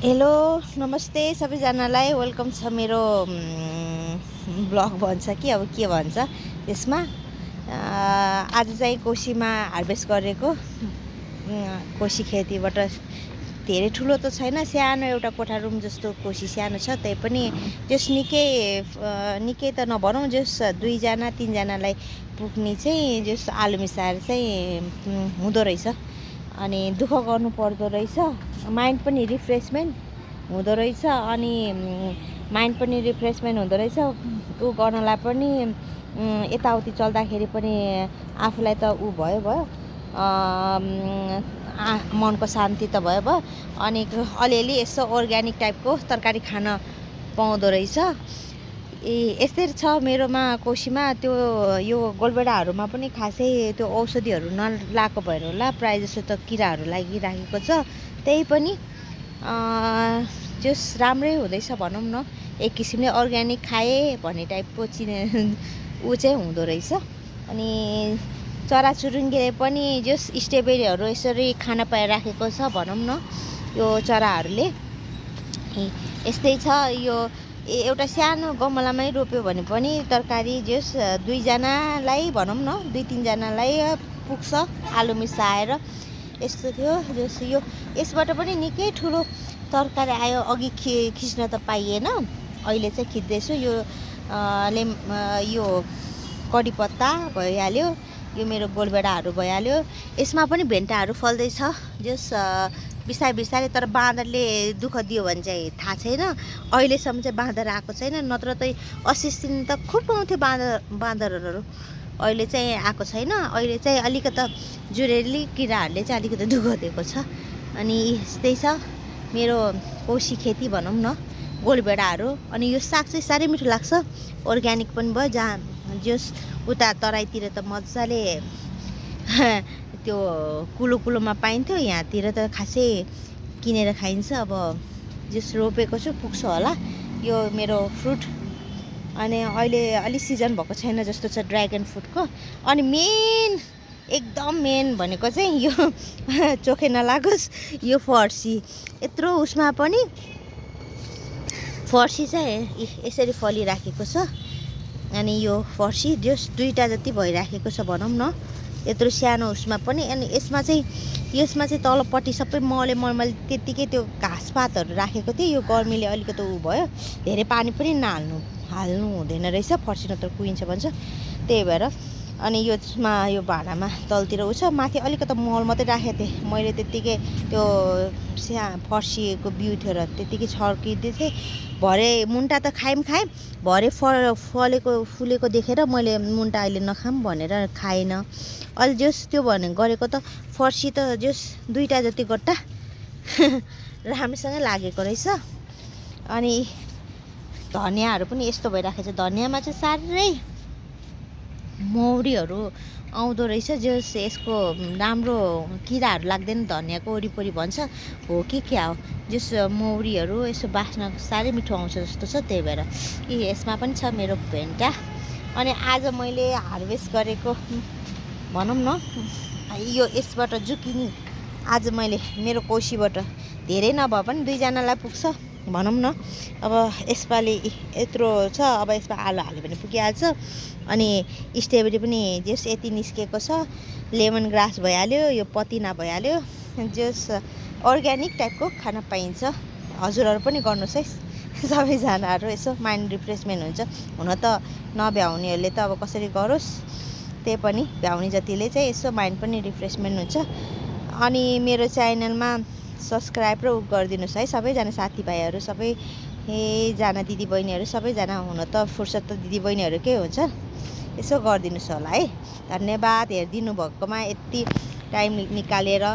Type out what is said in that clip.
Hello नमस्ते सबैजनालाई welcome छ मेरो ब्लग भन्छ कि अब के भन्छ त्यसमा आज चाहिँ कोसीमा हार्भेस्ट गरेको कोसी खेतीबाट धेरै ठुलो त छैन, सानो एउटा कोठा रुम जस्तो कोसी सानो छ। त्यही पनि जस निकै त नभनौँ, जस 2 जना 3 जनालाई पुग्ने चाहिँ जस आलु मिसाएर चाहिँ हुँदो रहेछ। अनि दुःख गर्नु पर्दो रहेछ, माइन्ड पनि रिफ्रेसमेन्ट हुँदो रहेछ। अनि माइन्ड पनि रिफ्रेसमेन्ट हुँदो रहेछ, ऊ गर्नलाई पनि यताउति चल्दाखेरि पनि आफूलाई त ऊ भयो मनको शान्ति त भयो। अनि अलिअलि यसो अर्ग्यानिक टाइपको तरकारी खान पाउँदो रहेछ। यस्तै छ मेरोमा कोसीमा। त्यो यो गोलबेडाहरूमा पनि खासै त्यो औषधिहरू नलाएको भएर होला, प्रायः जस्तो त किराहरू लागिराखेको छ। त्यही पनि जस राम्रै हुँदैछ भनौँ न, एक किसिमले अर्ग्यानिक खाए भन्ने टाइपको ऊ चाहिँ हुँदो रहेछ। अनि चराचुरुङ्गीले पनि जस स्ट्रबेरीहरू यसरी खान पाइराखेको छ भनौँ न यो चराहरूले। यस्तै छ। यो एउटा सानो गमलामै रोप्यो भने पनि तरकारी जस 2 जनालाई भनौँ न 2-3 जनालाई पुग्छ आलु मिसाएर। यस्तो थियो। जस यो यसबाट पनि निकै ठुलो तरकारी आयो। अघि खिच्न त पाइएन, अहिले चाहिँ खिच्दैछु। यो कडी पत्ता भइहाल्यो, यो मेरो गोलबेडाहरू भइहाल्यो। यसमा पनि भेन्टाहरू फल्दैछ जस बिस्तारै। तर बाँदरले दुःख दियो भने चाहिँ थाहा छैन, अहिलेसम्म चाहिँ बाँदर आएको छैन। नत्र त 80 दिन त खुब आउँथ्यो बाँदरहरू। अहिले चाहिँ आएको छैन। अहिले चाहिँ अलिकति जुरेली किराहरूले चाहिँ अलिकति दुःख दिएको छ। अनि यस्तै छ मेरो कोसी खेती भनौँ न, गोलबेडाहरू। अनि यो साग चाहिँ साह्रै मिठो लाग्छ, अर्ग्यानिक पनि भयो। जहाँ जस उता तराईतिर त मजाले त्यो कुलोमा पाइन्थ्यो, यहाँतिर त खासै किनेर खाइन्छ। अब जस रोपेको छु पुग्छ होला यो मेरो फ्रुट। अनि अहिले अलि सिजन भएको छैन जस्तो छ ड्र्यागन फ्रुटको। अनि एकदम मेन भनेको चाहिँ यो चोखे नलागोस्, यो फर्सी। यत्रो उसमा पनि फर्सी चाहिँ यसरी फलिराखेको छ। अनि यो फर्सी जस 2टा जति भइराखेको छ भनौँ न, यत्रो सानो उसमा पनि। अनि यसमा चाहिँ तलपट्टि सबै मैले त्यत्तिकै त्यो घाँसपातहरू राखेको थिएँ। यो गर्मीले अलिकति ऊ भयो, धेरै पानी पनि हाल्नु हुँदैन रहेछ, फर्सी नत्र कुहिन्छ भन्छ। त्यही भएर अनि यसमा यो भाँडामा तलतिर ऊ छ, माथि अलिकति मल मात्रै राखेको थिएँ मैले। त्यत्तिकै त्यो फर्सीको बिउ थियो र त्यत्तिकै छर्किदिएको थिएँ। भरे मुन्टा त खाएँ, भरे फुलेको देखेर मैले मुन्टा अहिले नखाऊँ भनेर खाएन। अहिले जस त्यो गरेको त फर्सी त जस 2टा जति गट्टा राम्रोसँग लागेको रहेछ। अनि धनियाँहरू पनि यस्तो भइराखेको छ। धनियाँमा चाहिँ साह्रै मौरीहरू आउँदो रहेछ। जस यसको राम्रो किराहरू लाग्दैन धनियाँको वरिपरि भन्छ, हो कि क्या हो। जस मौरीहरू यसो बास्न साह्रै मिठो आउँछ जस्तो छ। त्यही भएर यसमा पनि छ मेरो भेन्टा। अनि आज मैले हार्भेस्ट गरेको भनौँ न यो यसबाट जुकिनी आज मैले मेरो कोसीबाट धेरै नभए पनि 2 जनालाई पुग्छ भनौँ न। अब यसपालि यत्रो छ, अब यसमा आलु हाल्यो भने पुगिहाल्छ। अनि स्ट्रबेरी पनि जस यति निस्केको छ। लेमन ग्रास भइहाल्यो, यो पतिना भइहाल्यो। जस अर्ग्यानिक टाइपको खान पाइन्छ। हजुरहरू पनि गर्नुहोस् है, सबैजनाहरू यसो माइन्ड रिफ्रेसमेन्ट हुन्छ। हुन त नभ्याउनेहरूले त अब कसरी गरोस्, त्यही पनि भ्याउने जतिले चाहिँ यसो माइन्ड पनि रिफ्रेसमेन्ट हुन्छ। अनि मेरो च्यानलमा सब्सक्राइब र गरिदिनुहोस् है सबैजना साथीभाइहरू, सबैजना दिदीबहिनीहरू, सबैजना। हुन त फुर्सद त दिदीबहिनीहरूकै हुन्छ, यसो गरिदिनुहोस् होला है। धन्यवाद हेरिदिनु भएकोमा, यति टाइम निकालेर